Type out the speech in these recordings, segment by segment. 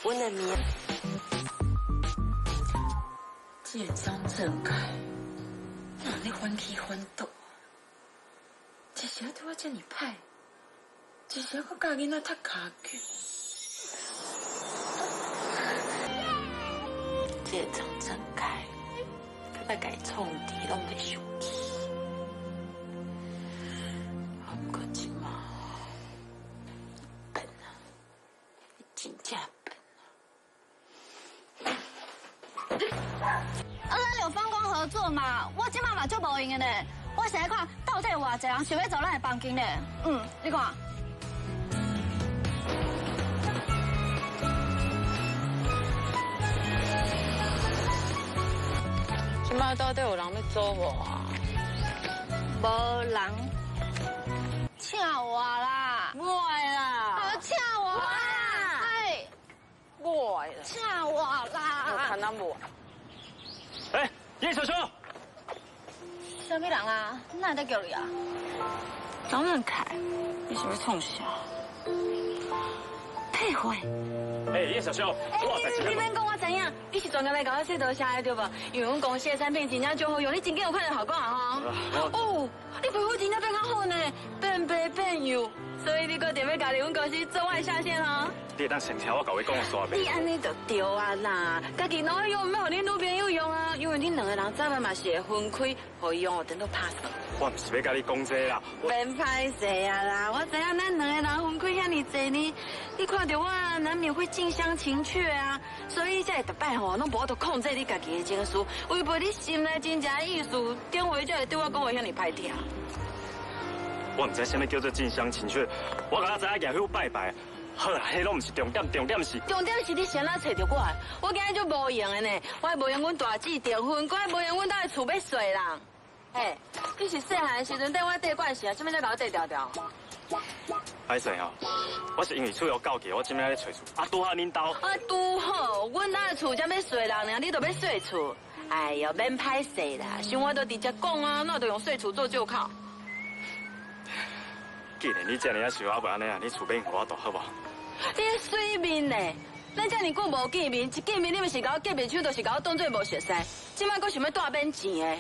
阮的名。这个张振凯，哪咧反起反倒？一时对我遮尔歹，一时阁教囡仔踢跤球。这个张振凯，我共伊创治拢袂生气。啊，毋过这马笨啊，你真正笨啊！啊，咱有分工合作嘛，我这马嘛足无闲的呢。我是来看到底有偌济人想欲租咱的房间呢？嗯，你看。这马到底有人欲租无啊？无人，请我啦！我啦！请我啦！哎，我啦！请我啦！我看到无？哎，叶小秋。啥物人啊？哪会在叫你啊？张振凯，你是欲创啥？退货。哎，叶小秋，哎，你免讲，我知影，你是专工来共我说多谢的对无？因为阮公司的产品真正足好用，你真紧有看到效果啊吼！哦，你皮肤真正变较好呢，变白变幼，所以你阁定欲加入阮公司做我的下线吼？你会当先听我共你讲煞袂？你按呢就对啊啦，家己哪用，毋欲予恁女朋友用啊，因为恁两个人早晚嘛是会分开，予伊用，予等到拍算。我毋是欲共你讲这啦，免歹势啊啦，我知影咱两个人分开遐尔济年，你看著我难免会近乡情怯啊，所以才会逐摆吼，拢无法度控制你家己的情绪，违背你心内真正的意思，顶回才会对我讲话遐尔歹听。我毋知啥物叫做近乡情怯，我敢若知影举香拜拜。好啦，彼拢毋是重点，重点是重点是你先怎揣著我？我今日足无闲的呢，我无闲阮大姊订婚，阁无闲阮兜的厝欲细人。嘿，你是细汉的时阵缀我缀惯势啊，啥物才共我缀牢牢？歹势吼，我是因为厝有够价，我这摆咧揣厝，啊拄好恁兜。啊拄好，阮兜的厝才欲细人尔，你就欲细厝？哎哟，免歹势啦，像我都直接讲啊，那就用细厝做借口。既然你遮尔仔想，啊袂按呢啊，你厝免予我住好无？你水面呢？咱遮尔久无见面，一见面你毋是共我隔壁手，就是共我当做无熟似。这摆阁想欲带免钱的？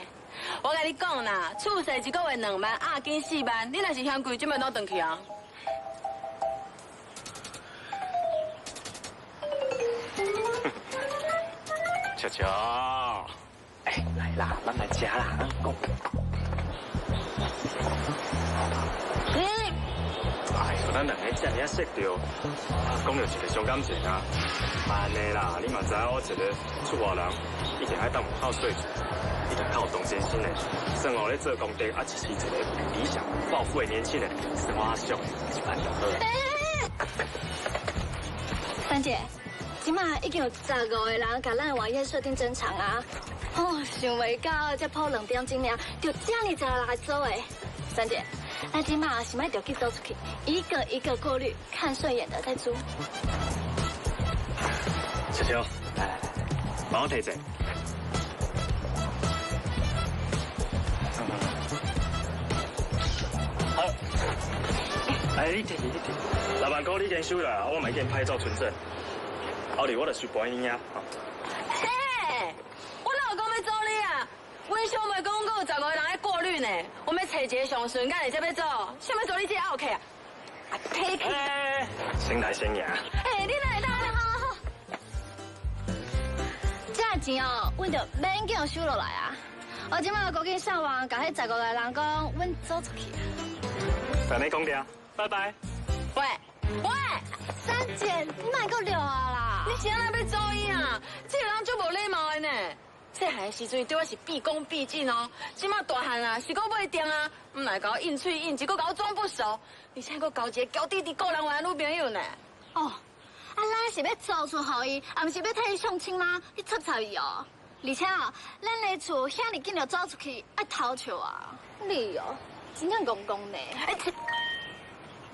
我共你讲啦，厝税一个月2万，押金4万，你若是嫌贵，这摆拢转去啊。笑笑，哎，来啦，咱来食啦，讲。哎呦，咱两个遮尔仔识著，讲著一个伤感情啊。按呢啦，你嘛知影我一个出外人，一定爱当有孝细厝，一定较有同情心的。算我咧做功德，啊，只是一个理想抱负的年轻人，生活较俗，一般就好。三姐，这马已经有15个人共咱的网页设定珍藏啊！哦，想袂到才铺2点钟尔，就遮尔济人来租的。三姐，咱这马是欲著去租出去，一个一个过滤，看顺眼的再租。小秋，来来来，帮我提一下。好，哎，你提你提，6万块你先收啦，我嘛已经拍照存证。后日我就收盘你啊。欸，我哪有讲欲租你啊？阮小妹讲，阁有15个人咧过滤呢，我欲揣一个上顺眼的才欲租，啥物租你这个奥客啊？啊，提去！先来先赢。欸，你哪会当按呢？好好。这钱哦，阮就免叫收落来啊。我这马赶紧上网，共彼15个人讲，阮租出去啊。等你讲掉，拜拜。喂喂，三姐，你莫阁掠啊啦！你是按怎欲租伊啊？这个人足无礼貌的呢。细汉的时阵对我是毕恭毕敬哦，这马大汉啊是阁袂定啊，毋来共我应喙应舌，阁共我装不熟，而且阁交一个娇滴滴顾人缘的女朋友呢。哦，啊，咱是欲租厝予伊，啊，毋是欲替伊相亲吗？你插插伊哦。而且哦，咱的厝遐尔紧就租出去，爱偷笑啊！你哦，真正戆戆呢。哎，